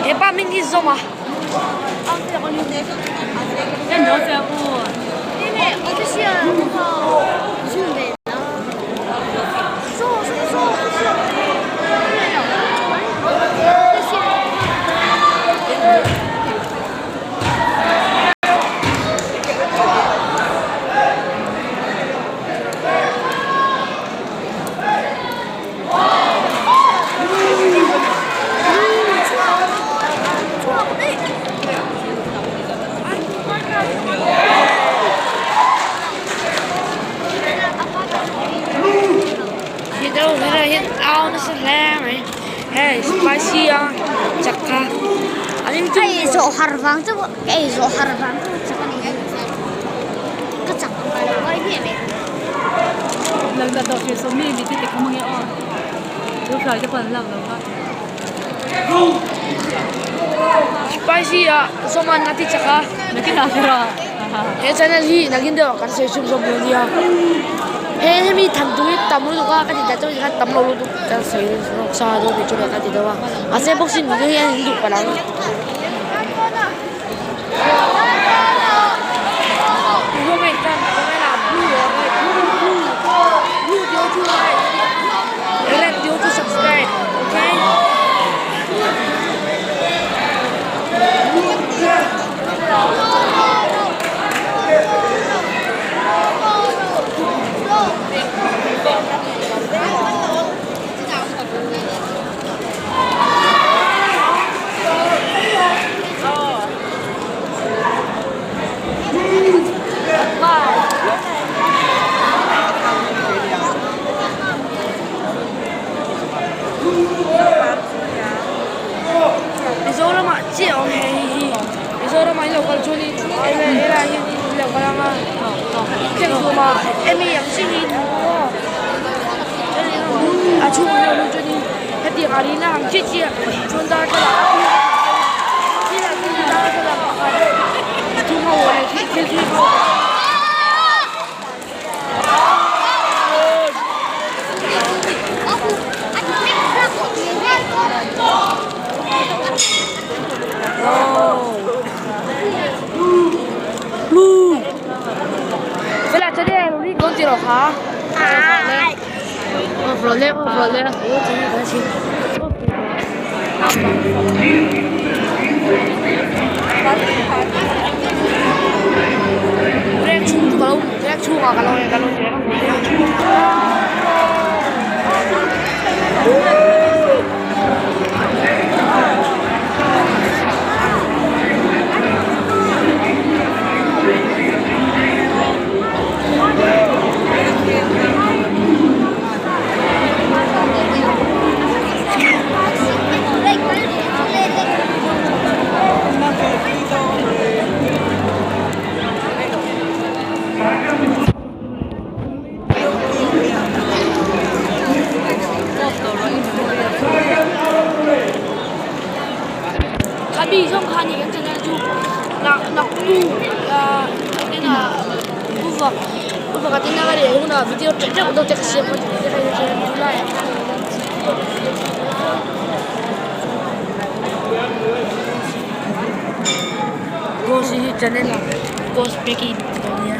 Hepa hming hi zawm a. Helai hian au nasa hle mai hei spicy a chak kha an in Ka ei zawh har vang chu ka ei zawh har vang chu chak a ni hi ka chak ang ka lo ngai hmiah mai. Spicy a zawm an a ti chak a he channel hi nakin deuh ah kan sawi chhun zawm dawn nia he hemi tham tur hi tam lutuk a ka ti ta chuan tikhan tam lo lutuk kan sawi rawk sa dawn tih chu ka ti deuh a mahse boxing video hi an duh palh ang. Mizoram ah chiah a awm hei hi Mizoram ah in lo kal chuan in helai hian in lo kal ang a thleng tum ah emi ang chiah hi in hmu maw a chhung an lo luh chuan in hetiang arena ang chiah chiah chuan darthlalang a thil darthlalang pakhat a thum ho leh thil thil ho. Khabi zawng kha ni kan channel chu nak nak tu ah uvak uvak atin a reh hunah video ṭeuh ṭeuh deuh te ka siam a July ah khan Ghost hi channel ah ghost pek in ti dawn nia.